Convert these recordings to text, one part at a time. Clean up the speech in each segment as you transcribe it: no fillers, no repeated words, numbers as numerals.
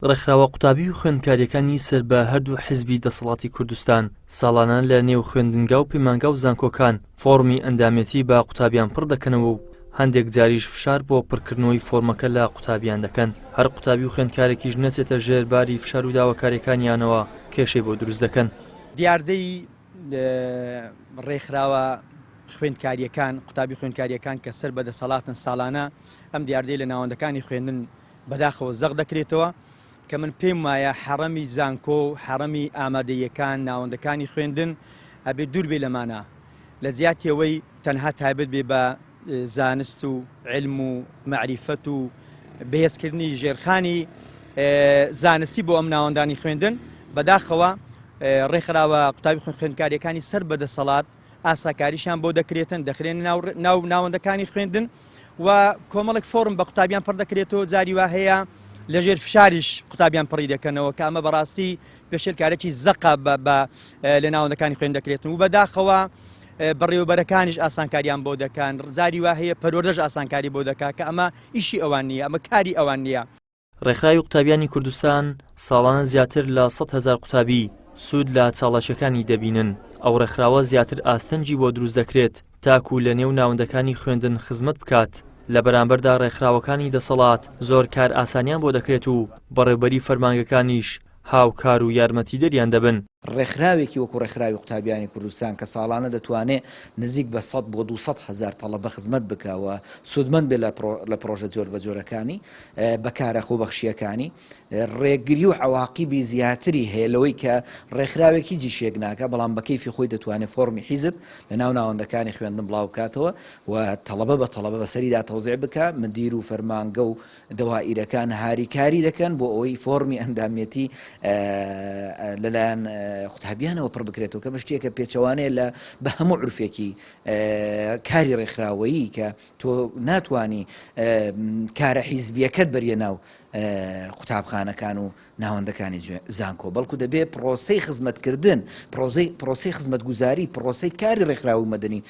ڕێکخراوە قوتابی و خوێندکارییەکانی سەر بە هەردوو حیزبی دەسەڵاتی کوردستان، ساڵانە لە نێو خوێندنگا و پەیمانگا و زانکۆکان فۆڕمی ئەندامێتی بە قوتابیان پڕ دەکەنەوە و هەندێک جاریش فشار بۆ پڕکردنەوەی فۆرمەکە لە قوتابیان دەکەن، هەر قوتابی و خوێندکارێکیش نەچێتە ژێر باری فشار و داواکارییەکانیانەوە کێشەی بۆ دروست دەکەن. دیاردەی ڕێکخراوە خوێندکارییەکان، قوتابی خوێندکارییەکان کە سەر بە دەسەڵاتن ساڵانە ئەم دیاردەی لە ناوەندەکانی خوێندن بەداخەوە زەق دەکرێتەوە کە من پێم وایە حەڕەمی زانکۆ و حەڕەمی ئامادەییەکان ناوەندەکانی خوێندن ئەبێ دوور بێ لەمانە لە جیاتی ئەوەی تەنها تایبەت بێ بە زانست و علم و مەعریفەت و بەهێزکردنی ژێرخانی زانستی بۆ ئەم ناوەندانی خوێندن بەداخەوە ڕێکخراوە قوتابی خوێندکاریەکانی سەر بە دەسەڵات ئاساکاریشیان بۆ دەکرێتن دەخرێن ناو ناوەندەکانی خوێندن و کۆمەڵێک فۆرم بە قوتابیان پڕ دەکرێتەوە جاری وا هەیە لەژێر فشاریش قوتابیان پڕی دەکەنەوە کە ئەمە بەڕاستی پێشێلکارێکی زەقە بە لە ناوەندەکانی خوێن دەکرێتن و بەداخەوە بەڕێوەبەرەکانیش ئاسانکاریان بۆ دەکەن جاری وا هەیە پەروەردەش ئاسانکاری بۆ دەکات کە ئەمە ئیشی ئەوان نییە ئەمە کاری ئەوان نییە. ڕێکخراوی قوتابیانی کوردستان ساڵانە زیاتر لە 100 هەزار قوتابی سوود لە چاڵاکیەکانی دەبینن، ئەو ڕێکخراوە زیاتر ئاستەنگی بۆ دروست دەکرێت تاکو لە نێو ناوەندەکانی خوێندن خزمەت بکات، لە بەرامبەردا ڕێکخراوەکانی دەسەڵات زۆر کارئاسانیان بۆ دەکرێت و بەڕێوبەری فەرمانگەکانیش هاوکار و یارمەتیدەریان دەبن. ڕێکخراوێکی وەکو ڕێکخراوی قوتابیانی کوردستان کە ساڵانە دەتوانێ نزیک بە سەد بۆ 200 هەزار تەڵەبە خزمەت بکا و سوودمەند بێ لە پڕۆژە جۆربەجۆرەکانی بە کارە خۆبەخشییەکانی ڕێگری و عەواقیبی زیاتری هەیە لەوەی کە ڕێکخراوێک هیچ ئیشێک ناکا بەڵام بە کەیفی خۆی دەتوانێ فۆڕمی حیزب لە ناو ناوەندەکانی خوێندن بڵاو بکاتەوە و تەڵەبە بە تەڵەبە بەسەریدا تەوزیع بکا مدیر و فەرمانگە و دەوائیرەکان هاریکاری دەکەن بۆ ئەوەی فۆڕمی ئەندامیەتی لەلایەن قوتابیانەوە پڕ بکرێتەوە کە شتێکە پێچەوانەیە لە بە هەموو عورفێکی کاری ڕێکخراوەیی کە تۆ ناتوانی کارە حیزبیەکەت بەریە ناو قوتابخانەکان و ناوەندەکانی زانکۆ بەڵکو دەبێ پرۆسەی خزمەتکردن پرۆزەی پرۆسەی خزمەتگوزاری پرۆسەی کاری ڕێکخراوی مەدەنی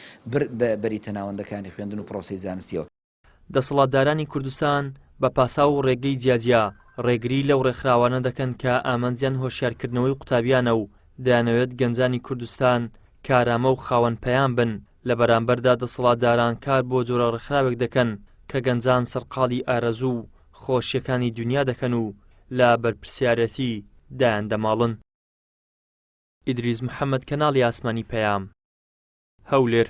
بەریتە ناوەندەکانی خوێندن و پرۆسەی زانستیەوە. دەسەڵاتدارانی کوردستان بە پاساو و ڕێگەی جیاجیا ڕێگری لەو ڕێکخراوانە دەکەن کە ئامانجیان هۆشیارکردنەوەی قوتابیانە و دەیانەوێت گەنجانی کوردستان کارامە و خاوەن پەیام بن، لە بەرامبەردا دەسەڵاتداران کار بۆ جۆرە ڕێکخراوێک دەکەن کە گەنجان سەرقاڵی ئارەزوو و خۆشییەکانی دونیا دەکەن و لە بەرپرسیارێتی دایان دەماڵن. ئیدریس محەمەد کەناڵی ئاسمانی پەیام، هەولێر.